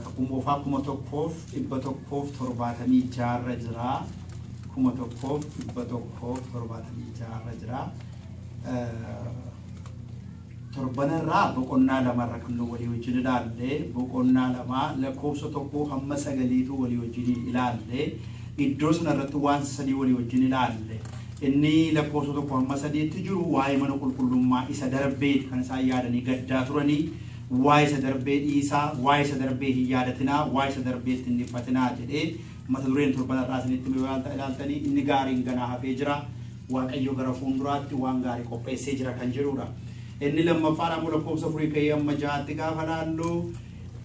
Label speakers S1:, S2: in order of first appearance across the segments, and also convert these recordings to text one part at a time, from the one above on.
S1: Kakuu Moofaa 1176 jira. 1176 jira. Torbanarraa boqonnaa lamarra kan nu walii wajjin ilaalle, boqonnaa 2 lakkoofsa 1 hamma 9tu walii wajjin ilaalle. Iddoo sanarratti waan sadii walii wajjin ilaalle. Inni lakkoofsa 1 hamma 3tti jiru waa'ee mana qulqullummaa isa darbeeti kan isaan yaadanii gaddaa turanii. Waa'ee isa darbee dhiisaa, waa'ee isa darbee hin yaadatinaa, waa'ee isa darbeetti hin dhiphatinaa jedhee mata dureen torbanarraa isinitti ilaaltanii, inni gaariin ganaa hafee jira. Waaqayyo gara fuulduraatti waan gaarii qopheessee jira kan jedhudha. Inni lammaffaadhaan immoo lakkoofsa 4 ka'ee amma 6tti gaafa laallu,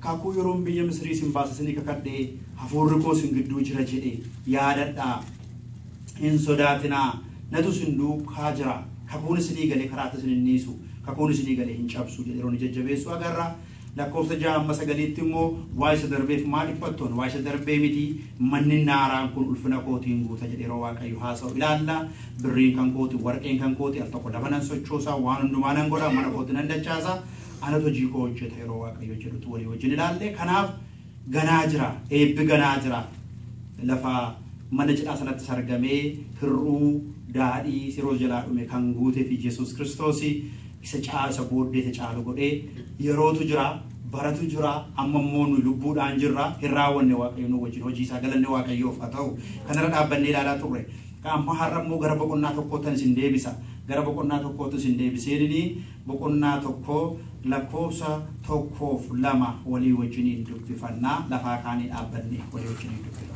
S1: kakuu yeroon biyya Misrii isin baasa isinii kakadhee hafuurri koo isin gidduu jira jedhe yaadadhaa. Hin sodaatinaa, natu isin duukaa jira. Kakuun isinii galee karaatti isin hin dhiisu. Kakuun isinii galee hin cabsu jedhe yeroo inni jajjabeessu agarra. Lakkoofsa 6 amma 9tti immoo waa'ee isa darbeef maal dhiphattoon, waa'ee isa darbee miti, manni naaraan kun ulfina kootiin guuta jedhe yeroo Waaqayyo haasa'u ilaalla. Birriin kan kooti, warqeen kan kooti, al tokko lafa nan sochoosa, waan hundumaa nan godha, mana kooti nan dachaasa, anatu hojii koo hojjeta yeroo Waaqayyo jedhutu walii wajjin ilaalle. Kanaaf ganaa jira, eebbi ganaa jira. Lafa mana cidhaa sanatti sargamee hir'uu daadhii yeroo jalaa dhume kan guutee fi Yesuus Kiristoos isa isa booddee isa caalu godhee yerootu jira, baratu jira. Amma immoo nu lubbuudhaan jirra, hin raawwanne Waaqayyo nu wajjin hojii isaa, galanne Waaqayyoof haa ta'u. Kanarra dhaabbannee ilaalaa turre. Amma har'a immoo gara boqonnaa tokkootti isin deebisa. Gara boqonnaa tokkootti isin deebiseenini boqonnaa 1 lakkoofsa 1 fi 2 walii wajjiniin dubbifannaa. Lafaa kaanii dhaabbannee walii wajjiniin dubbifanna.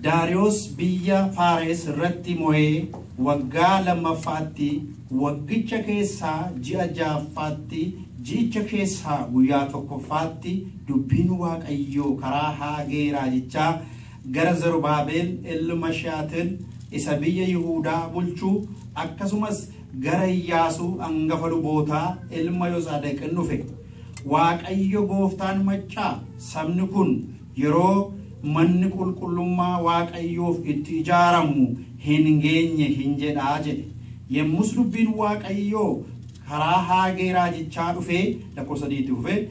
S1: Daariyoos biyya Faares irratti mo'ee waggaa lammaffaatti, waggicha keessaa ji'a ja'affaatti, ji'icha keessaa guyyaa tokkoffaatti dubbiin Waaqayyoo karaa Haagee raajichaa gara Zerubaabel ilma She'atil isa biyya Yihuudaa bulchuu, akkasumas gara Iyyaasuu angafa lubootaa ilma Yosaadeqin dhufe. Waaqayyo gooftaan maccaa, sabni kun yeroo manni qulqullummaa Waaqayyoof itti ijaaramu hin geenye hin jedhaa jedhe. Yemmus dubbiin Waaqayyoo karaa Haagee raajichaa dhufee, lakkoofsa 3tti fufee,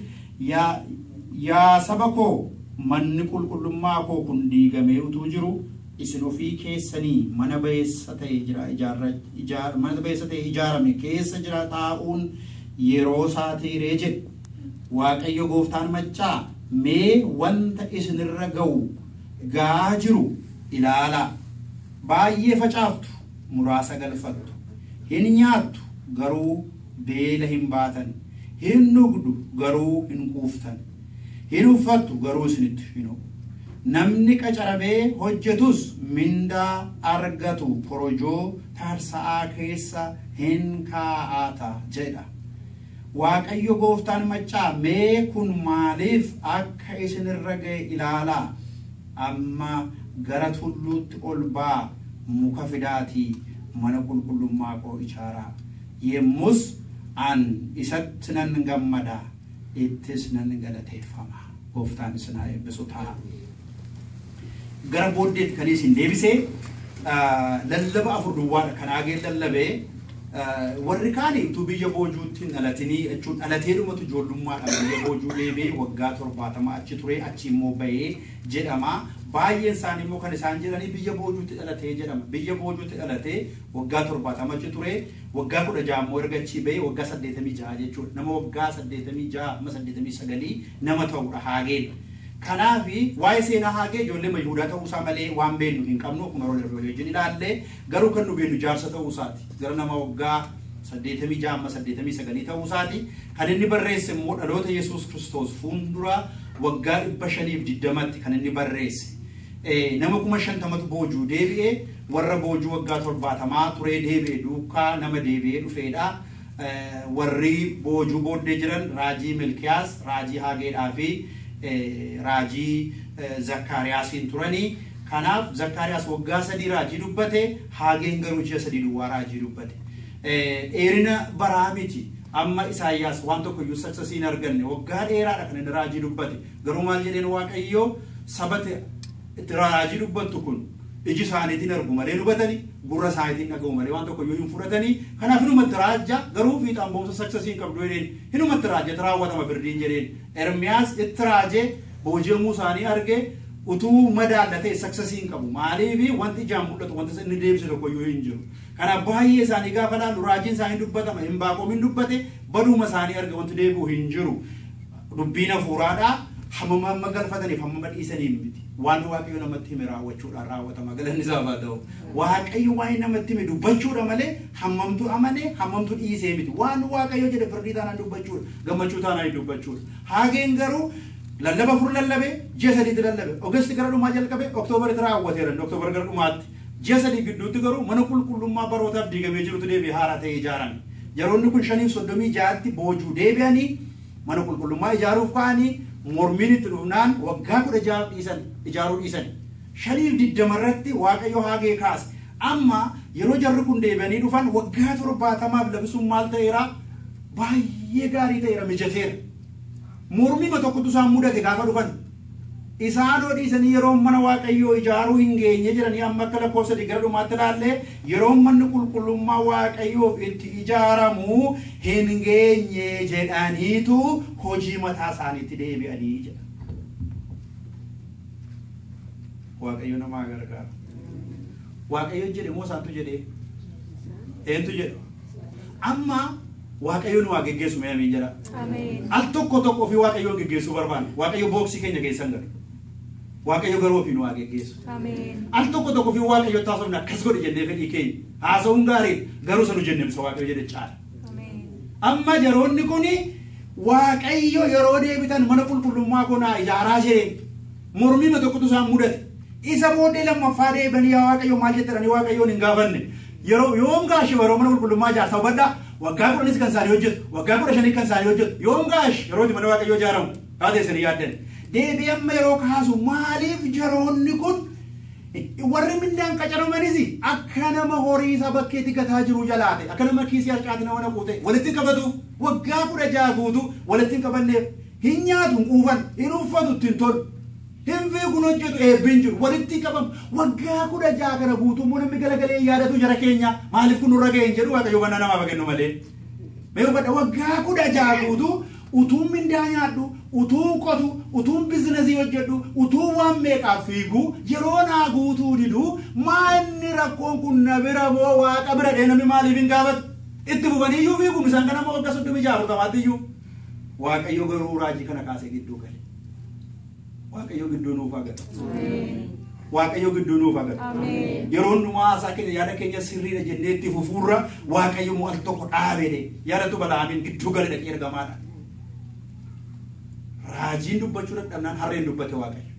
S1: yaa saba koo, manni qulqullummaa koo kun diigamee utuu jiru isin ofii keessanii mana ba'eessa ta'e jira ijaarra mana ba'eessa ta'e ijaarame keessa jira taa'uun yeroo isaatiiree jedhe. Waaqayyo gooftaan maccaa, mee wanta isinirra ga'u ga'aa jiru ilaalaa. Baay'ee facaaftu, muraasa galfattu. Hin nyaattu, garuu beela hin baatan. Hin dhugdu, garuu hin quuftan. Hin uffattu, garuu isinitti hin ho'u. Namni qacaramee hojjetus mindaa argatu korojoo tarsa'aa keessa hin kaa'ata jedha. Waaqayyo gooftaan maccaa, mee kun maaliif akka isinirra ga'e ilaalaa. Amma gara tulluutti ol ba'aa, muka fidaatii mana qulqullummaa koo ijaaraa. Yemmus an isatti nan gammada, ittis nan galateeffama. Gooftaan isin haa eebbisu ta'a. Gara booddeetti kan isin deebisee lallaba 4 duwwaadha kan Haageen lallabee. Warri kaani utuu biyya boojuutti hin dhalatinii jechuun dhalatee dhumatu ijoollummaadhaan biyya boojuu deemee waggaa 70 achi ture, achi immoo bahee jedhama. Baay'een isaanii immoo kan isaan jedhanii biyya boojuutti dhalatee jedhama. Biyya boojuutti dhalatee waggaa 70 achi ture, waggaa 16 immoo erga achii bahee waggaa 86 jechuudha. Nama waggaa 86 amma 89 nama ta'udha Haageen. Kanaaf waa'ee seenaa Haagee ijoollee Yihudaa ta'uusaa malee waan beeknu hin qabnu, akkuma yeroo darbe wajjin ilaalle. Garuu kan nu beeknu jaarsa ta'uusaati. Gara nama waggaa 86 amma 89 ta'uusaati. Kan inni barreesse immoo dhaloota Yesuus Kiristoos fuuldura waggaa 520tti kan inni barreesse. Nama 50,000tu boojuu deebi'e, warra boojuu waggaa 70 turee deebi'e duukaa nama deebi'ee dhufeedha. Warri boojuu booddee jiran raajii Milkiyaas, raajii Haageedhaa fi raajii Zakkaariyaasiin turanii. Kanaaf Zakkaariyaas waggaa 3 raajii dubbate, Haageen garuu ji'a 3 duwwaa raajii dubbate. Dheerina baraa miti. Amma Isaayyaas waan tokko iyyuu successii hin arganne, waggaa dheeraadha kan inni raajii dubbate. Garuu maal jedheen Waaqayyo, sabati itti raajii dubbattu kun Iji isaaniitiin argu malee hubatanii, gurra isaaniitiin dhaga'u malee waan tokko iyyuu hin fudhatanii. Kanaaf hinumatti raajja garuu fiixaan boomsa saksasii hin qabdu jedheen. Hinumatti raajja raawwatama firdiin jedheen. Ermiyaas itti raajee booji'amuu isaanii arge utuu madaallatee saksasii hin qabu. Maaliif wanti ijaan mul'atu wanti inni deebise tokko iyyuu hin jiru. Kanaaf baay'ee isaanii gaafa laallu raajiin isaanii dubbatama hin baaqoomin dubbate baduuma isaanii arge wanti deebi'u hin jiru. Dubbiin hafuuraadhaa hammama amma galfataniif hammama dhiisaniif miti. Waan Waaqayyo namatti hime raawwachuudhaan raawwatama galanni isaaf haa ta'u. Waaqayyo waan namatti hime dubbachuudha malee hammamtu amane hammamtu dhiisee miti. Waan Waaqayyo jedhe firdii taanaan dubbachuudha gammachuu taanaan dubbachuudha. Haageen garuu lallaba 4 lallabe ji'a 3 lallabe Ogeesti gara dhumaa jalqabe Oktoobaritti raawwateera Oktoobar gara dhumaatti. Ji'a 3 gidduutti garuu mana qulqullummaa barootaaf diigamee jirutu deebi'ee haaraa ta'ee ijaarame. Yeroonni kun 536tti boojuu deebi'anii mana qulqullummaa ijaaruuf ka'anii mormiin itti dhufnaan waggaa 16 dhiisan ijaaruu dhiisan. 520 irratti Waaqayyo Haagee kaase. Amma yeroo jarri kun deebi'anii dhufan waggaa 70 labisuun maal ta'eera? Baay'ee gaarii ta'eera mijateera. Mormiima tokkotu isaan mudate gaafa dhufan. Isaan dhiisanii yeroo mana Waaqayyoo ijaaruu hin geenye jedhanii amma akka lakkoofsa gara dhumaatti ilaallee yeroo manni qulqullummaa Waaqayyoof itti ijaaramu hin geenye jedhaniitu hojii mataa isaaniitti deebi'anii jedha. Waaqayyo namaa gargaara. Waaqayyo jedhe moo isaantu jedhee? Eentu jedhe? Amma Waaqayyo nu haa geggeessu mee amiin jedha.
S2: Ameen.
S1: Al tokko tokko ofii Waaqayyoon geggeessuu barbaanna. Waaqayyo booksii keenya keessan galu. Waaqayyo garuu ofii nu haa geggeessu.
S2: Ameen.
S1: Al tokko tokko ofii Waaqayyo taasifna akkas godhe jennee fedhii keenya. Haasa'uun gaarii garuu sanu jennee ibsa Waaqayyo jedhe caala.
S2: Ameen.
S1: Amma yeroonni kuni Waaqayyo yeroo deebitan mana qulqullummaa konaa ijaaraa jedheen mormiima tokkotu isaan mudate. Isa booddee lammaffaa deebi'anii yaa Waaqayyo maal jettanii Waaqayyoon hin gaafanne. Yeroo yoom gaashi yeroo mana qulqullummaa ijaarsa hubadhaa waggaa 10 kan isaanii hojjetu waggaa 15 kan isaanii hojjetu yoom gaashi yeroo itti mana Waaqayyoo ijaaramu taatee isanii yaaddan. Deebi'ee amma yeroo kaasu maaliif yeroonni kun warri mindaan qacaramanis akka nama horii isaa bakkeetti gataa jiru jalaa ta'e akka nama kiisii harcaati nama naquu ta'e walitti qabatuuf waggaa 16 guutuu walitti hin qabanneef hin nyaatu hin quufan hin uffatu ittiin tolu. Hin fiiguun hojjetu eebbiin jiru walitti qabamu waggaa 16 kana guutuu immoo namni galagalee yaadatu jara keenya maaliif kun nurra ga'e hin jedhu Waaqayyo hubannaa namaaf kennu malee. Mee hubadha waggaa 16 guutuu utuu mindaa nyaadhu utuu qotu utuu biizinasii hojjedhu utuu waan meeqaaf fiigu yeroo naa guutuu didu maanni rakkoon kun na bira moo Waaqa bira dhee namni maaliif hin gaafatu itti fufanii iyyuu fiigu isaan kana immoo waggaa 36 40 iyyuu. Waaqayyo garuu raajii kana kaasee gidduu gale. Waaqayyo gidduu nuuf haa galu.
S2: Ameen.
S1: Waaqayyo gidduu nuuf haa galu.
S2: Ameen.
S1: Yeroo hundumaa haasaa keenya yaada keenya sirriidha jennee itti fufuurra Waaqayyo immoo al tokko dhaabee yaadatu Bala'aamiin gidduu gale dhaqee ergamaadha. Raajiin dubbachuu dadhabnaan harreen dubbate Waaqayyo.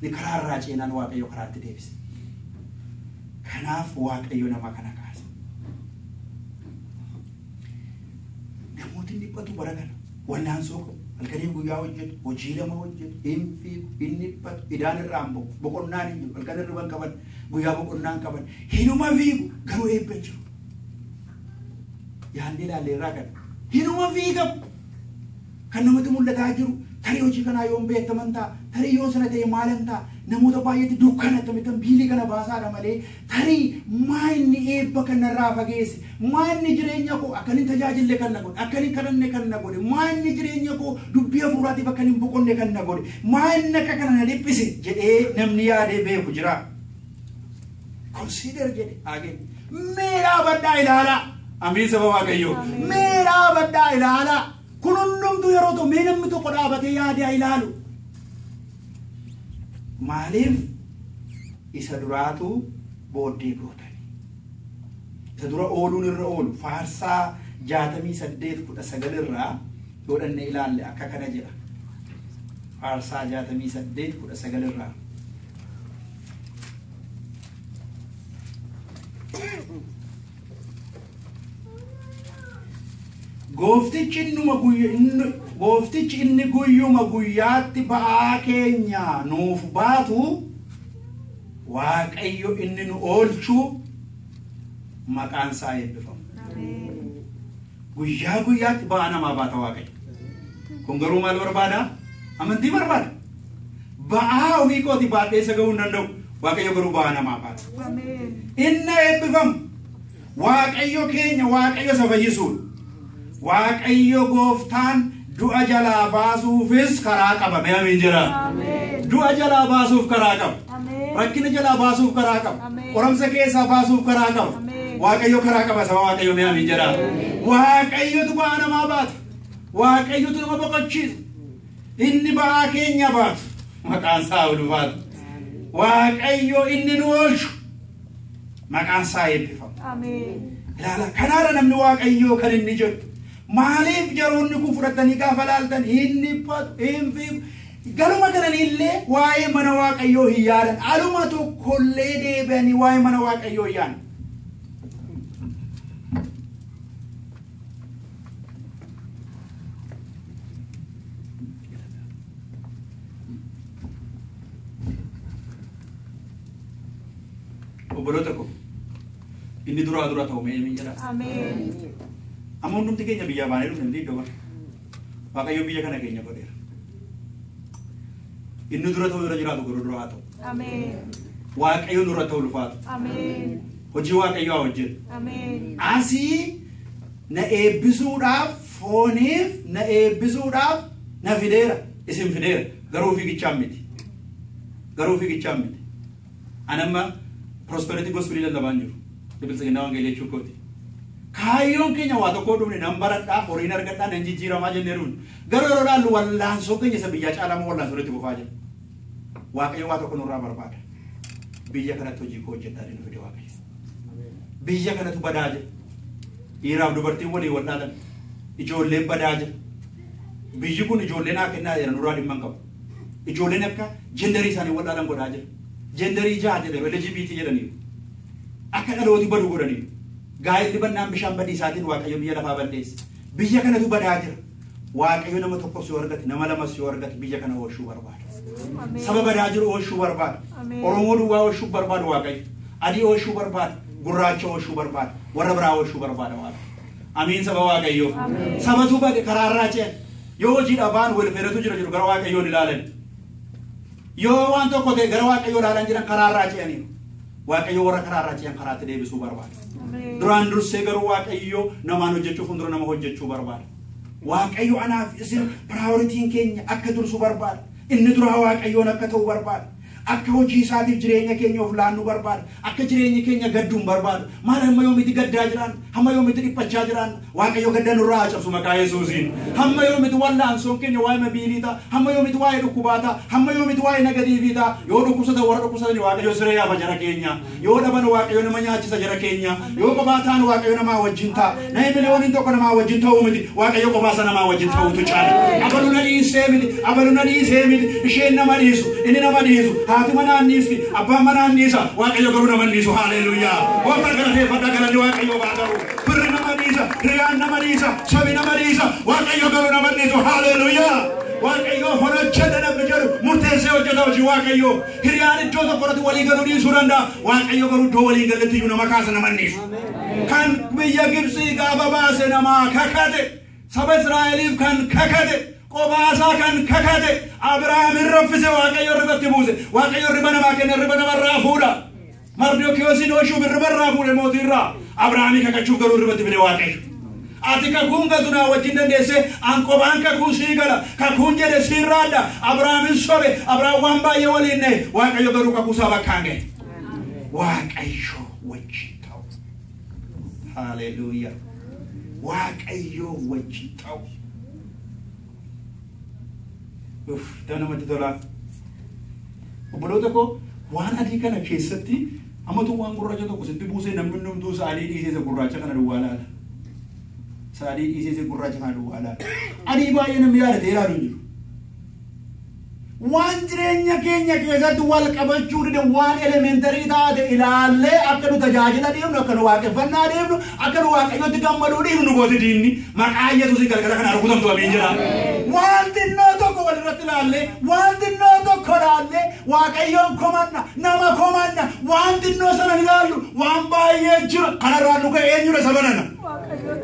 S1: Ni karaa irraa ceenaan Waaqayyo karaatti deebise. Kanaaf Waaqayyo nama kana kaase. Namootni dhiphatu bara kana wallaansoo qabu. Halkaniif guyyaa hojjetu, hojii lama hojjetu, hin fiigu, hin dhiphatu, idaan irraa hin boqu, boqonnaan hin jiru, halkan hirriba hin qaban, guyyaa boqonnaa hin qaban, hinuma fiigu, garuu eebba hin jiru. Yaadni ilaalle irraa kana. Hinuma fiigamu. Kan namatti mul'ataa jiru, tarii hojii kanaa yoon beekaman ta'a, tarii yoon sana ta'e maalan ta'a, namoota baay'eetti dukkana akkamittan biilii kana baasaadha malee, tarii maa inni eebba kanarraa fageesse, maa inni jireenya koo akka inni tajaajille kan na godhe, akka inni kadhanne kan na godhe, maa inni jireenya koo dubbii hafuuraatiif akka inni boqonne kan na godhe, maa inni akka kana na dhiphise jedhee namni yaadee beeku jira. Consider jedhe Haageen. Mee dhaabadhaa ilaalaa. Amiin saba Waaqayyoo. Mee dhaabadhaa ilaalaa. Kun hundumtuu yeroo ta'u mee namni tokko dhaabatee yaadee haa ilaalu. Maaliif isa duraatu booddee gootani? Isa dura ooluun irra oolu faarsaa 68:19 irraa yoo dhannee ilaalle akka kana jedha. Faarsaa 68:19 irraa. Gooftichi inni guyyuma guyyaatti ba'aa keenya nuuf baatu Waaqayyo inni nu oolchu maqaan isaa eebbifamu.
S2: Ameen.
S1: Guyyaa guyyaatti ba'aa namaa baata Waaqayyo. Kun garuu maal barbaada? Amantii barbaada. Ba'aa ofii kooti baadhee isa ga'uu hin danda'u. Waaqayyo garuu ba'aa namaa baata. Inna eebbifamu Waaqayyo keenya Waaqayyo isa fayyisuudha. Waaqayyo gooftaan du'a jalaa baasuufis karaa qaba. Mee amiin jedhaa. Du'a jalaa baasuuf karaa qaba. Rakkina jalaa baasuuf karaa qaba. Qoramsa keessaa baasuuf karaa qaba. Waaqayyo karaa qaba saba Waaqayyo mee amiin jedhaa. Waaqayyotu ba'aa namaa baata. Waaqayyotu nama boqochiisa. Inni ba'aa keenya baatu. Maqaan isaa ulfaatu. Waaqayyo inni nu oolchu. Maqaan isaa eebbifamu. Ilaala kanaadha namni Waaqayyoo kan inni jedhu. Maaliif jaroonni kun fudhatanii gaafa laaltan hin dhiphatu, hin fiigu. Galuma galaniillee waa'ee mana Waaqayyoo hin yaadan. Aluma tokkollee deebi'anii waa'ee mana Waaqayyoo hin yaadan. Obboloota ko inni duraa dura ta'u mee amiin jedhaa. Amma hundumti keenya biyyaa baanee dhufne miti iddoo kana. Waaqayyo biyya kana keenya godheera. Inni dura ta'u irra jiraatu garuu dura haa ta'u. Waaqayyo nurra ta'u ulfaatu. Hojii Waaqayyo haa hojjetu. Asii na eebbisuudhaaf fooniif na eebbisuudhaaf na fideera isin fideera garuu fiigichaan miti. Garuu fiigichaan miti. Ani amma prosperity gospel lallabaan jiru. Biltsiginnaa wangeelii jechuu kooti. Kaayyoon keenya waa tokko dhufne nan baradhaa horiin argadhaa nan jijjiiramaa jennee dhufne. Garuu yeroo laallu wallaansoo keenya isa biyyaa caalaa wallaansoo irratti fufaa jira. Waaqayyo waa tokko nurraa barbaada. Biyya kanatti hojii koo hojjedhaa nu fide Waaqayyo. Biyya kanatu badaa jira. Dhiiraaf dubartiin walii wal dhaalan. Ijoolleen badaa jira. Biyyi kun ijoolleen haa kennaa jira nurraa dhimma hin qabu. Ijoolleen akka jendarii isaanii wal dhaalan godhaa jira. Jendarii ja'a jedhamu LGBT jedhaniiru. Akka dhalooti badu godhaniiru. Gaa'elli bannaan bishaan badiisaatiin Waaqayyo biyya lafaa balleesse. Biyya kanatu badaa jira. Waaqayyo nama tokkos yoo argate nama lamas yoo argate biyya kana oolchuu barbaada. Saba badaa jiru oolchuu barbaada. Oromoo duwwaa oolchuu barbaada Waaqayyo. Adii oolchuu barbaada. Gurraacha oolchuu barbaada. Warra biraa oolchuu barbaada Waaqayyo. Amiin saba Waaqayyoo. Sabatu bade karaarraa ce'an. Yoo hojii dhabaan welfeeratu jira jiru gara Waaqayyoon ilaalan. Yoo waan tokko ta'e gara Waaqayyoo ilaalan jiran karaarraa ce'aniiru. Waaqayyo warra karaarraa ce'an karaatti deebisuu barbaada. Duraan dursee garuu Waaqayyo namaan hojjechuu fuuldura nama hojjechuu barbaada. Waaqayyo anaaf isin piraayoritiin keenya akka dursu barbaada. Inni duraa Waaqayyoon akka ta'u barbaada. Akka hojii isaatiif jireenya keenya of laannu barbaada. Akka jireenyi keenya gadduun barbaada. Maal hamma yoomitti gaddaa jiraan? Hamma yoomitti dhiphachaa jiraan? Waaqayyo gadda nurraa haa cabsu maqaa Yesuusiin. Hamma yoomitti wallaansoon keenya waa'ee mabiilii ta'a. Hamma yoomitti waa'ee dhukkubaa ta'a. Hamma yoomitti waa'ee nagadiifii ta'a. Yoo dhukkubsatan warra dhukkubsatan Waaqayyo siree yaafa jara keenya. Yoo dhaban Waaqayyo nama nyaachisa jara keenya. Yoo kophaa ta'an Waaqayyo namaa wajjin ta'a. Namni miliyooniin tokko namaa wajjin ta'uu miti. Waaqayyo kophaasa namaa wajjin ta'utu caala. Abalu na dhiisee miti. Abalu na dhiisee miti. Isheen nama dhiisu. Inni nama dhiisu. Haati manaan dhiisti. Abbaan manaan dhiisa. Waaqayyo garuu nama dhiisu. Haleluuyaa. Gooftaan galateeffadhaa galanni Waaqayyo baa garuu. Firri nama dhiisa. Hiriyaan nama dhiisa. Sabi nama dhiisa. Waaqayyo garuu nama dhiisu. Haleluuyaa. Waaqayyo hojjeta namni jedhu murteessee hojjeta hojii Waaqayyo. Hiriyaan iddoo tokko irratti walii galuu dhiisuu danda'a. Waaqayyo garuu iddoo walii galletti iyyuu nama kaasa nama dhiisu. Kan biyya Gibxii gaafa baase namaa kakate. Saba Israa'eliif kan kakate. Qobaasaa kan kakate. Abrahaamin raffise Waaqayyo ribatti buuse. Waaqayyo riba namaa kenna riba namarraa fuudha. Mardokiyoosiin ooshuuf ribarraa fuudhe mootiirraa. Abrahaamii kakachuuf garuu ribatti fide Waaqayyo. Ati kakuun galtu naa wajjin dandeesse an qobaan kakuu sii gala kakuun jedhe siirraadha Abrahaamin sobe Abrahaam waan baay'ee waliin na'e Waaqayyo garuu kakuu isaa bakkaan ga'e. Waaqayyo wajjin ta'u. Haleluuyaa. Waaqayyo wajjin ta'u. Uff, namatti tolaa. Obboloota koo waan adii kana keessatti ammatu waan gurraacha tokko sitti buusee namni hundumtuu isa adii dhiisee isa gurraacha kana duwwaa laala. Isa adii dhiisee isa gurraacha kana duwwaa laala. Adii baay'ee namni yaadatee ilaalu hin jiru. Waan jireenya keenya keessatti wal qabachuu dide waan elementarii taate ilaallee akka nu tajaajila dhiifnu, akka nu waaqeffannaa dhiifnu, akka nu waaqayyotti gammaduu dhiifnu nu gooti diinni. Maqaa Yesuusiin galgala kana rukutamtu amiin jedha. Waan xinnoo tokko walirratti ilaallee, waan xinnoo tokko ilaallee waaqayyoon komanna, nama komanna, waan xinnoo sana ilaallu, waan baay'ee jira. Kanarraa nu ga'e eenyudha sabanana?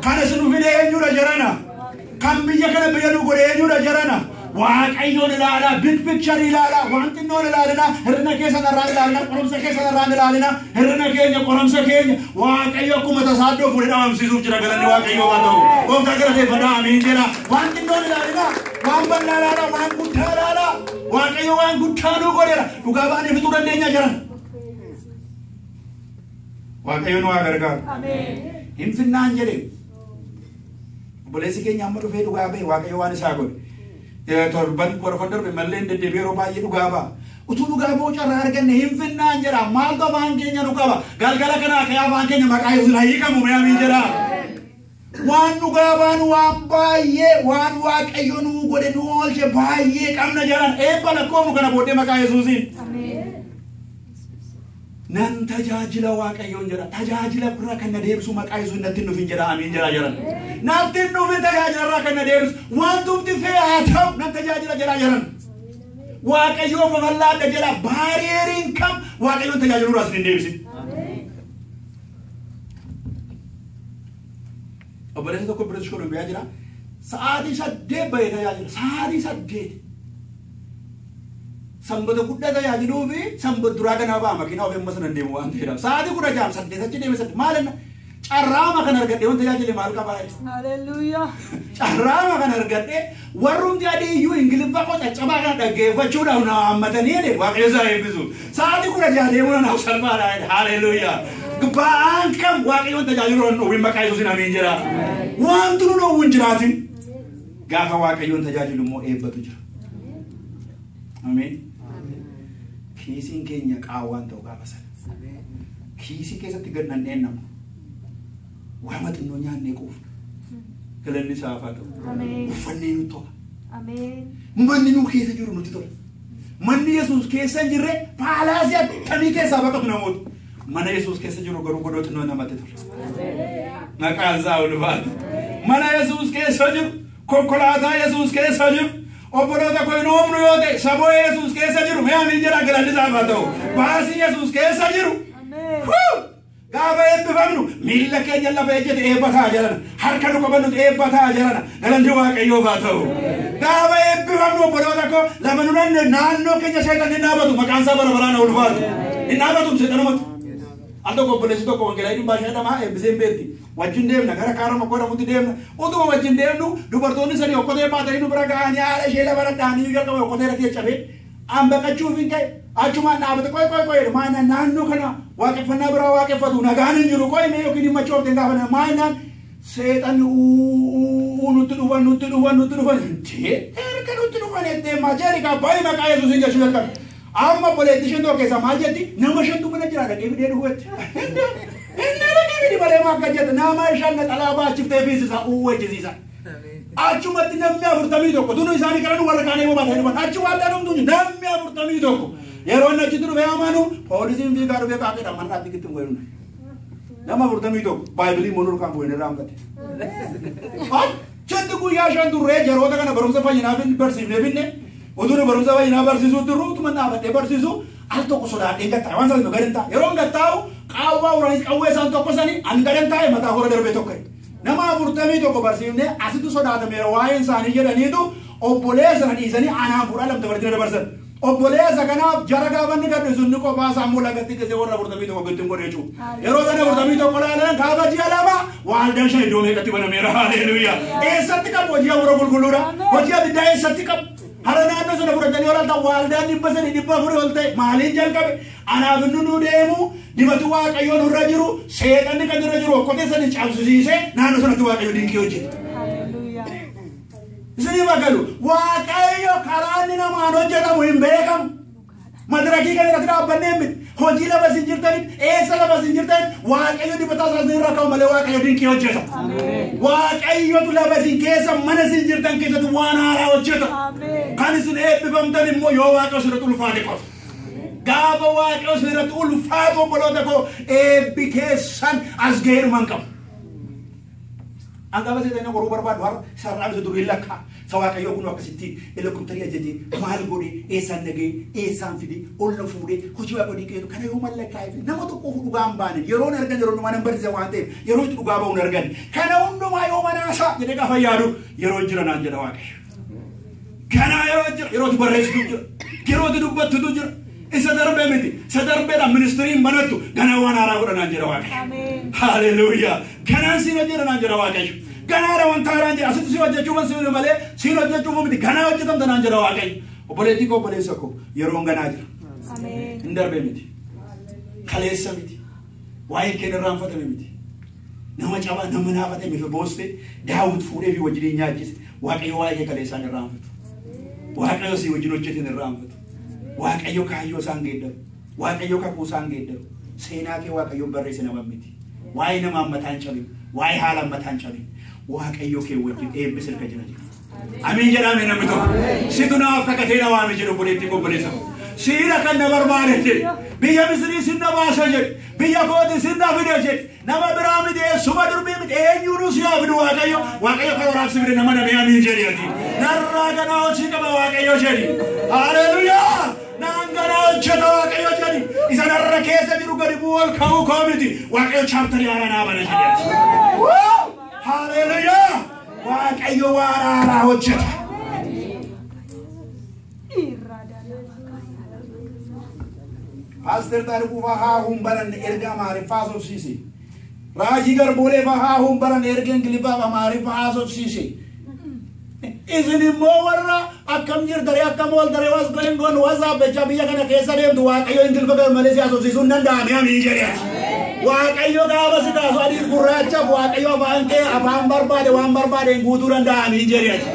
S1: Kana si nu fide eenyudha jarana? Kan biyya kana biyya nu godhe eenyudha jarana? Waaqayyoon ilaalaa, big picture ilaalaa, waan xinnoon ilaalinaa, hir'ina keessan irraan ilaalinaa, qorumsa keessan irraan ilaalinaa, hir'ina keenya, qorumsa keenya, Waaqayyo akkuma tasaa iddoo fuudhee dhabamsiisuuf jira galanni Waaqayyoo haa ta'u. Gooftaa galateeffadhaa amiin jedha. Waan xinnoon ilaalinaa, waan bal'aa ilaalaa, waan guddaa ilaalaa. Waaqayyo waan guddaa nuu godheera. Dhugaa baanee fixuu dandeenya jiran. Waaqayyo nu haa gargaaru. Hin finnaan jedhe. Obboleessi keenya amma dhufee dhugaa ba'e Waaqayyo waan isaa godhe. Torban korfan darbe mallee hin deddeebi'ee yeroo baay'ee dhugaa ba'a. Utuu dhugaa ba'uu carraa arganne hin finnaan jedha. Maaltu afaan keenya nu qaba? Galgala kanaa ka'ee afaan keenya maqaa Yesuusiin haa hiikamu mee amiin jedha. Waan dhugaa baanu waan baay'ee waan Waaqayyo nuu godhe nu oolche baay'ee qabna jedhan eebba lakkoofnu kana booddee maqaa Yesuusiin. Nan tajaajila Waaqayyoon jedha. Tajaajila irraa kan na deebisu maqaa Yesuus natti hin dhufin jedha amiin jedha jedhan. Natti hin dhufin tajaajila irraa kan na deebisu. Wantumti fee haa ta'u nan tajaajila jedha jedhan. Waaqayyoof babal'aadha jedha. Baariyeeriin kam Waaqayyoon tajaajiluu irraa isin hin deebisin. Obboleessi tokko British Columbia jira. Sa'aatii 8 bahee tajaajila. Sa'aatii 8. Sanbata guddaa tajaajiluu fi sanbata duraa ganama ba'a makiinaa ofii amma sana deemu waan ta'eedhaaf. Sa'aatii 16 8 achi deeme 8 maal inni carraama kan argadhe waan tajaajile maal qabaa jedhe.
S2: Hallelujah.
S1: Carraama kan argadhe warrumti adii iyyuu Ingiliffa koo caccabaa kana dhaggeeffachuudhaaf na waammatanii jedhe Waaqayyo isaa eebbisu. Sa'aatii 16 deemuun anaaf salphaadha jedhe. Hallelujah. Ba'aan kam Waaqayyoon tajaajiluu hin dhoowwin maqaa Yesuusiin amiin jedha. Wanti nu dhoowwu hin jiraatin. Gaafa Waaqayyoon tajaajilu immoo eebbatu jira. Ameen. Kiisiin keenya qaawwaan ta'u gaafa sana. Kiisii keessatti gad nanneen nama. Waama xinnoo nyaannee quufna. Galanni isaaf haa ta'u. Uffannee nutti tola. Manni nu keessa jiru nutti tola. Manni Yesuus keessa hin jirre paalaasii akkamii keessaa baqatu namoota. Mana Yesuus keessa jiru garuu godoo xinnoo namatti tola. Maqaan isaa ulfaatu. Mana Yesuus keessa jiru, konkolaataa Yesuus keessa jiru, obboloota koo hin oofnu yoo ta'e saboo Yesuus keessa jiru, mee amiin jedha galanni isaaf haa ta'u. Baasii Yesuus keessa jiru. Gaafa eebbifamnu miilla keenya lafa ejjete eebba ta'a jedhana. Harka nu qabannu eebba ta'a jedhana. Galanni Waaqayyoof haa ta'u. Gaafa eebbifamnu obboloota koo lafa nu nanne naannoo keenya seexanni hin dhaabatu maqaan isaa bara baraan ulfaatu. Hin dhaabatu seexanumatu. Al tokko obboleessi tokko wangeelaa hidhuun baashaa dhamaa eebbisee hin beekti. Wajjin deemna gara kaara makkoo dhamutti deemna. Utuma wajjin deemnu dubartoonni sadi okkotee baatanii nu bira ga'anii haadha ishee lafa dhadha'anii jalqaba okkotee irratti caccabee an baqachuuf hin ka'e. Achumaan dhaabate qoy qoy qoy maana naannoo kana waaqeffannaa biraa waaqeffatu nagaan hin jiru qoy mee yookiin dhimma coofte gaafa maanaan seexanni nutti dhufan nutti dhufan nutti dhufan jee erga nutti dhufan jettee majeeri kaabbaayii maqaa Yesuusiin jechuu jalqabe. Amma obboleettii isheen tokko keessaa maal jetti nama shantu mana jira dhaqee fidee dhufu jetti. Inni dhaqee fidi malee maal akka jette nama shan xalaa baachiftee fiisisa uwwachisiisa. Achumatti namni 41 tunu isaanii karan warra kaanii bobaatanii dhufan achumaan dhalumtu namni 41 yeroo inni achitti dhufee amanu poolisiin fiigaa dhufee qaaqeedha mannaatti gitti hin godhinu. Nama 41 baay'ibilii immoo nurkaan bu'een irraa hanqate. Achitti guyyaa 5 turree jaroota kana barumsa fayyinaa barsiifnee finne utuu nu barumsa fayyinaa barsiisuu turru utuma dhaabadhee barsiisu al tokko sodaadhee gattaa'e waan sana gadi hin taa'e yeroo gattaa'u qaawwaa uranis qawwee isaan tokko sanii an gadi hin taa'e mataa hora darbee tokko. Nama 41 barsiifnee asitti sodaatameera waa'een isaanii jedhaniitu obboleessa sana dhiisanii anaan fuudhaa lamta barsiisanii dabarsan. Obboleessa kanaaf jara gaafa inni gadhiisu inni kophaa isaa immoo lagatti geessee warra 41 gidduun godhe jechuudha. Yeroo sana 41 ilaalan gaafa ji'a 2 waaldaan 5 iddoo meeqatti banameera. Haleluuyaa. Eessatti qabu hojii hafuura qulqulluudha. Hojii abiddaa eessatti qabu? Hara naannoo sana fudhatanii ol altaa waaldaan 300 400 ol ta'e maaliin jalqabe? Anaaf inni nu deemu dibatu Waaqayyoon irra jiru seexanni kan irra jiru okkotee sani cabsisiisee naannoo sanatti Waaqayyo dinqii hojjete. Isinii bagalu Waaqayyo karaa inni namaan hojjetamu hin beekamu. Madirakii kan irratti dhaabbannee miti. Hojii lafa isin jirtanitti eessa lafa isin jirtanitti Waaqayyo dibataa isaa isin irra kaa'u malee Waaqayyo dinqii hojjeta. Waaqayyotu lafa isin keessa mana isin jirtan keessatti waan haaraa hojjeta. Kan isin eebbifamtan immoo yoo Waaqayyo isin irratti ulfaate qofa. Gaafa Waaqayyo isin irratti ulfaatu obboloota koo eebbi keessan as ga'ee dhuma hin qabu. An gaafa seexanni qoruu barbaadu har'a sarara isa durii lakkaa. Isa Waaqayyoo kun akkasitti helikopterii ajajee maal godhee eessaan dhagee eessaan fidee ol na fuudhee hojii Waaqayyoo dinqeetu kana yoo mallakkaa'ee fi nama tokkoof dhugaa hin baane yeroon argan yeroo hundumaa nan barsiisa waan ta'eef yeroo itti dhugaa ba'uun argan kana hundumaa yoo manaasaa jedhee gaafa yaadu yeroo jira naan jedha Waaqayyo.
S2: Ganaa yeroo jira, yerootti barreessitu jira, yerootti dubbattutu jira. Isa darbee miti, isa darbeedhaan ministiriin banattu ganaa waan haaraa godhanaan jira Waaqayyo. Haleluuyaa. Ganaan siin hojjetanaan jira Waaqayyo. Ganaadha wanta haaraan jira. Asitti si hojjechuufan siin malee siin hojjechuuf miti. Ganaa hojjetamtanaan jira Waaqayyo. Obboleettii koo, obboleessa koo, yeroon ganaa jira. Hin darbee miti. Kaleessa miti. Waa'ee keenya irraanfatame miti. Nama cabaa nama naafate mifa booste Daawit fuudhee fi wajjin nyaachise. Waaqayyo waa'ee kee kaleessaan irraanfatu. Waaqayyo si wajjin hojjetin irraanfatu. Waaqayyo kaayyoo isaan geeddaru. Waaqayyo kakuu isaan geeddaru. Seenaa kee Waaqayyo barreesse nama miti. Waa'ee nama mataan cabin. Waa'ee haala mataan cabin. Waaqayyo kee wajjin eebbisa irka jira jira. Amiin jedhame namni tokko. Situ naaf kakatee na waame jedhu obboleettii koo, obboleessa koo. Siira kan na barbaade jedhe. Biyya Misrii sin na baasa jedhe. Biyya kooti sin na fide jedhe. Nama biraa miti, eessuma durbii miti, eenyuunuu si haa fidu Waaqayyo. Waaqayyo karooraaf si fide nama namee amiin jedhi ati. Narraa ganaa hojii qaba Waaqayyo jedhi. Haleluuyaa! Naan ganaa hojjeta Waaqayyo jedhi. Isa narra keessa jiru gadi bu'uu ol ka'uu koo miti. Waaqayyo chapterii haaraa naa bana jedhi ati. Haleluuyaa! Waaqayyo waan haaraa hojjeta. Paaster Taarikuu fa'aa haahuun baranne erga Amaariffaa haasofsiise. Raajii Garboolee fa'aa haahuun baranne erga Ingiliffaa fi Amaariffaa haasofsiise. Isin immoo warra akkam jirtare, akkam ooltare, was going on, what's up jecha biyya kana keessa deemtu, Waaqayyo Ingiliffa gar malee si haasofsiisuu hin danda'ame amiin jedhe ati. Waaqayyo gaafa si kaasu adiif gurraachaaf Waaqayyo afaan kee afaan barbaade waan barbaadeen guutuu danda'a amiin jedhe ati.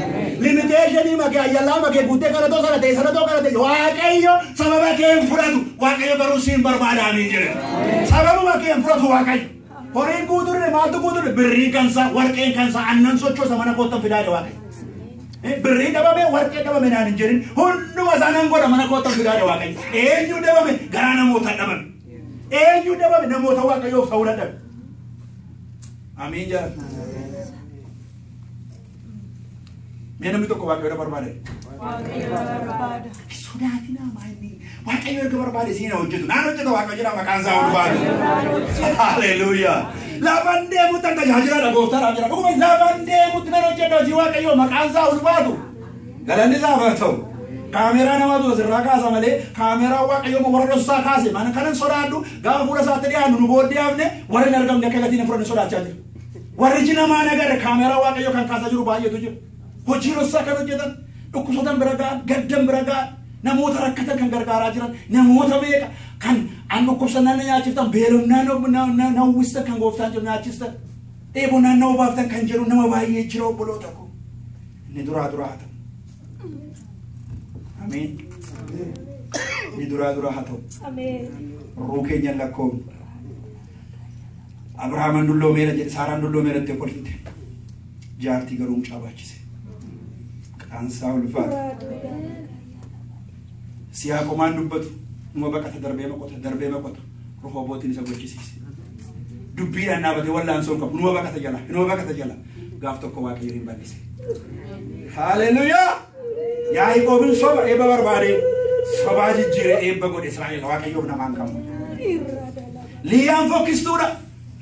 S2: Limitationii makee ayyallaa makee guuttee kadhatoo sana ta'e sanatoo kadhate Waaqayyo sababa kee hin fudhatu, Waaqayyo garuu siin barbaada amiin jedhe. Sababuma kee hin fudhatu Waaqayyo. Horiin guuturre maaltu guuturre, birrii kansaa, warqeen kansaa, annan sochoosa mana koottan fidaadhe Waaqayyo. Birrii dhabame, warqee dhabame naan hin jedhin, hunduma isaa nan godha, mana koottan fidaadhe Waaqayyo. Eenyu dhabame? Garaa namootaa dhabame. Eenyu dhabame? Namoota Waaqayyoof ta'uu dadhabe. Amiin jedha. Mee namni tokko Waaqayyoodha barbaade.
S3: Waaqayyo barbaada.
S2: Sodaatinaa maali? Waaqayyo erga barbaade siin hojjetu. Naan hojjeta Waaqayyo jedha, maqaan isaa ulfaatu. Haleluuyaa. Lafan deemutti an tajaajilaadha gooftaadhaaf jedha. Dhuguma lafan deemutti nan hojjedha hojii Waaqayyoo, maqaan isaa ulfaatu. Galanni isaaf haa ta'u. Kaameeraa namatu asirraa kaasa malee kaameeraa Waaqayyoo warra dhossaa kaase. Mana kanan sodaadhu gaafa fuula isaatti dhiyaannu nu booddee hafne warri hin argamne akka gatiin fudhanne sodaachaa jira. Warri iji namaa nagarre kaameeraa Waaqayyoo kan kaasaa jiru baay'eetu jira. Hojii dhossaa kan hojjetan, dhukkubsatan bira ga'an, gaddan bira ga'an, namoota rakkatan kan gargaaraa jiran, namoota meeqa kan an dhukkubsannaan na nyaachiftan, beelofnaan na uwwistan, kan gooftaan jiru nyaachistan, dheebonnaan na obaaftan kan jedhu nama baay'ee jira obboloota koo. Inni duraa duraa haa ta'u. Ameen. Inni duraa duraa haa ta'u.
S3: Ameen.
S2: Ruu keenya lakkoofnu. Abrahaaman dulloomeera jedhe, Saaraan dulloomeera jettee kolfite. Jaartii garuu mucaa baachise. Qaansaa ulfaata. Siyaaqomaan dubbatu numa baqata, darbee maqota, darbee maqota, Rohobootiin isa gochisiise. Dubbiidhaan dhaabatee wallaansoo hin qabu, numa baqata jala, numa baqata jala. Gaaf tokko Waaqayyo hin bal'ise. Haleluuyaa! Yaaqoobin soba eebba barbaade sobaa jijjiire eebba godhe Israa'el, Waaqayyoof namaan qabu. Liyaan fokkistuudha.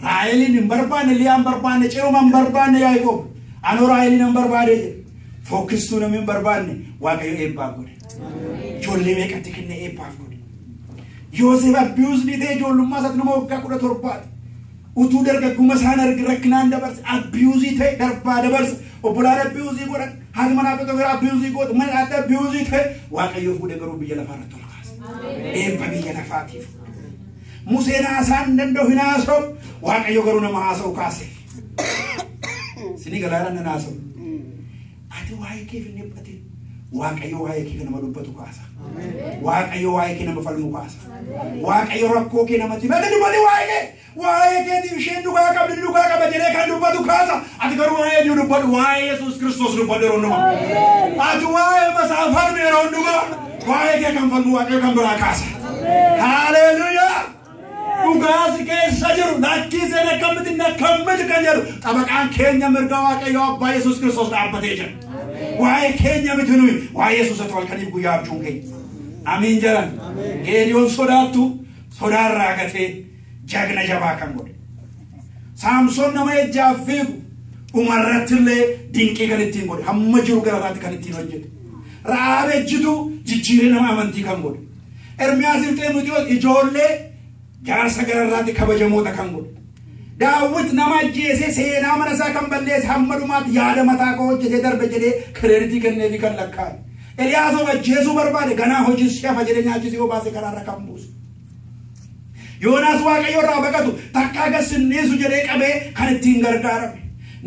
S2: Raaheliin hin barbaanne, Liyaan barbaanne, ciruma hin barbaanne Yaaqoob. Anoo Raaheliin hin barbaade jedhe. Fokkistuu namni hin barbaanne Waaqayyo eebbaaf godhe. Ijoollee meeqatti kenne eebbaaf godhe. Yoosef abuse ta'e ijoollummaa isaatti, nama waggaa 17ti. Utuu dargaggummaa isaan argi rakkinaan dabarse, abuse ta'e darbaa dabarse, obbolaan abuse godhan, haati manaa Phoxiifaar abuse godhe, mana adda abuse ta'e, Waaqayyo fuudhee garuu biyya lafaa irratti ol kaase. Eebba biyya lafaatiif. Museen haasaan hin danda'u, hin haasa'u, Waaqayyo garuu nama haasa'u kaase. Sinii galaana nan haasa'u. Ati waa'ee keef hin dhiphatin. Waaqayyo waa'ee kee nama dubbatu kaasa. Waaqayyo waa'ee kee nama falmu kaasa. Waaqayyo rakkoo kee namatti himate dubbate waa'ee kee. Waa'ee keetiif isheen dhugaa qabdi, dhugaa qaba jedhee kan dubbatu kaasa. Ati garuu waa'ee eenyu dubbadhu? Waa'ee Yesuus Kiristoos dubbadhu yeroo hundumaa. Ati waa'ee masaa falmi yeroo hundumaa. Waa'ee kee kan falmu Waaqayyo kan biraa kaasa. Haleluuyaa! Dhugaasi keessa jiru lakkiseen akkamitti akkamitti kan jedhu xabaqaan keenya mirga Waaqayyo Abbaa Yesuus Kiristoos dhaabbatee jira. Waa'ee keenya miti nuyi, waa'ee Yesuus haa ta'u halkaniif guyyaa abjuun keenya. Amiin jedhan. Geediyoon sodaattu sodaarraa gatee jagna jabaa kan godhe. Saamsoon nama ejjaaf fiigu dhumarratti illee dinqii kan ittiin godhe, hamma jiru gararraatti kan ittiin hojjete. Ra'aab ejjitu jijjiiree nama amantii kan godhe. Ermiyaas Ximotewos ijoollee jaarsa gararraatti kabajamoota kan godhe. Daawit nama ajjeesee seenaa mana isaa kan balleesse hamma dhumaatti yaada mataa koo hojjetee darbe jedhee kireeditii kenneefi kan lakkaa'e. Eliyaas of ajjeesuu barbaade ganaa hojii si hafa jedhee nyaachisee obaasee karaarra kan buuse. Yoonaas Waaqayyo irraa baqatu takkaa gassinneessu jedhee qabee kan ittiin gargaarame.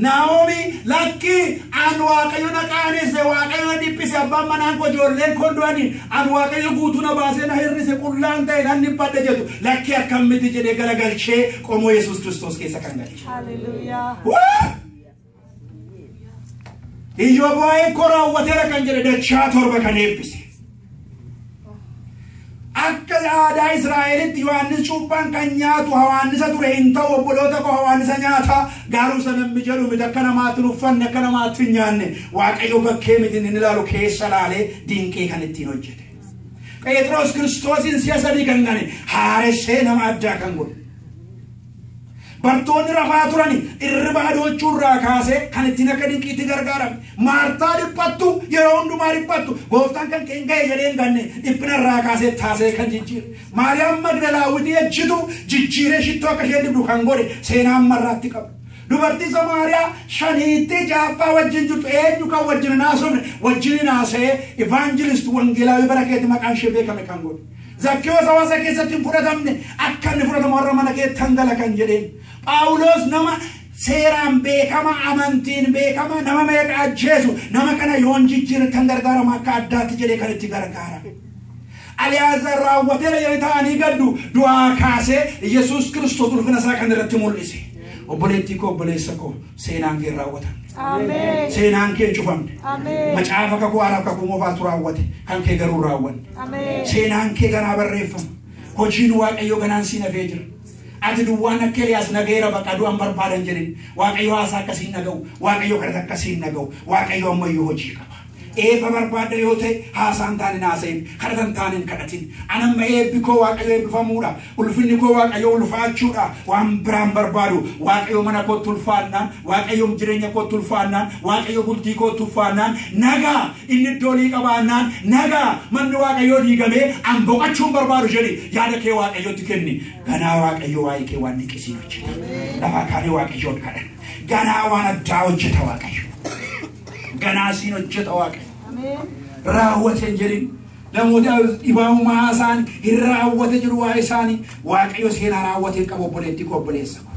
S2: Naa'omi lakki an Waaqayyo na qaanesse, Waaqayyo na dhiphise, abbaan manaan koo ijoolleen koo du'anii an Waaqayyo guutuu na baasee na hir'ise, qullaan ta'e nan dhiphadhe jettu lakki akkam miti jedhee galagalchee qomoo Yesuus Kiristoos keessa kan galche.
S3: Hallelujah.
S2: Iyyoob waa'ee koo raawwateera kan jedhe dachaa 7 kan eebbise. Akka aadaa Israa'elitti Yohaannis cuuphaan kan nyaatu hawaannisa ture hin ta'u, obboloota koo hawaannisa nyaata garuu sana namni jedhu miti, akka namaatti hin uffanne, akka namaatti hin nyaanne. Waaqayyo bakkee miti inni ilaalu keessa laalee dinqii kan ittiin hojjete. Phexros Kiristoosin si'a 3 kan gane haaressee nama addaa kan godhe. Bartoonni rafaa turani irriba adoochuu irraa kaasee kan ittiin akka dinqiitti gargaarame. Maartaa dhiphattu, yeroo hundumaa dhiphattu, gooftaan kan kee ga'e jedhee hin ganne dhiphina irraa kaasee taasee kan jijjiire. Maariyaam Magdalaawitii ejjitu jijjiiree shittoo akka isheen dibdu kan godhe seenaa ammarraatti qabu. Dubartii Samaariyaa 5tti 6ffaa wajjin jirtu eenyu kan wajjin hin haasofne wajjin hin haasa'ee evaanjilist wangeelaawii bara keetti maqaan ishee beekame kan godhe. Zakkiyoos hawaasa keessatti hin fudhatamne akka inni fudhatamu warra mana kee tangala kan jedheen. Phaawulos nama seeraan beekama, amantiin beekama, nama meeqa ajjeesu, nama kana yoon jijjiire kan gargaarama akka addaatti jedhee kan itti gargaarame. Aliyaazar raawwateera jedhanii taa'anii gaddu du'aa kaasee Yesuus Kiristoos ulfina isaa kan irratti mul'ise. Obboleettii koo, obboleessa koo, seenaan kee raawwatamne.
S3: Ameen.
S2: Seenaan kee cufamne.
S3: Ameen.
S2: Macaafa kakuu haaraaf kakuu moofaatu raawwate, kan kee garuu raawwanne.
S3: Ameen.
S2: Seenaan kee ganaa barreeffama. Hojiin Waaqayyoo ganaan siin hafee jira. Ati duwwaan akka Eliyaas nagayeera baqa du'an barbaadan jedhin. Waaqayyo haasaa akkasiin dhaga'u, Waaqayyo kadhata akkasiin dhaga'u, Waaqayyo ammayyuu hojii qaba. Eebba barbaadda yoo ta'e haasaan taane haasa'in, kadhatan taane hin kadhatin. Anamma eebbi koo Waaqayyo eebbifamuudha, ulfinni koo Waaqayyo ulfaachuudha. Waan biraan barbaadu Waaqayyo mana kootti ulfaannaan, Waaqayyo jireenya kootti ulfaannaan, Waaqayyo bultii kootti ulfaannaan, nagaa inni iddoo lii qabaannaan, nagaa manni Waaqayyoo diigamee an boqochuun barbaadu jedhi yaada kee Waaqayyotti kenni. Ganaa Waaqayyo waa'ee kee waan dinqisiin hojjeta. Lafaa kaanee Waaqayyoon kadhan. Ganaa waan addaa hojjeta Waaqayyo. Ganaa siin hojjeta Waaqayyo. Raawwate hin jedhin. Namoota dhibaamumaa isaan hin raawwate jedhu waa'ee isaanii. Waaqayyo seenaa raawwate hin qabu obboleettii koo, obboleessa koo.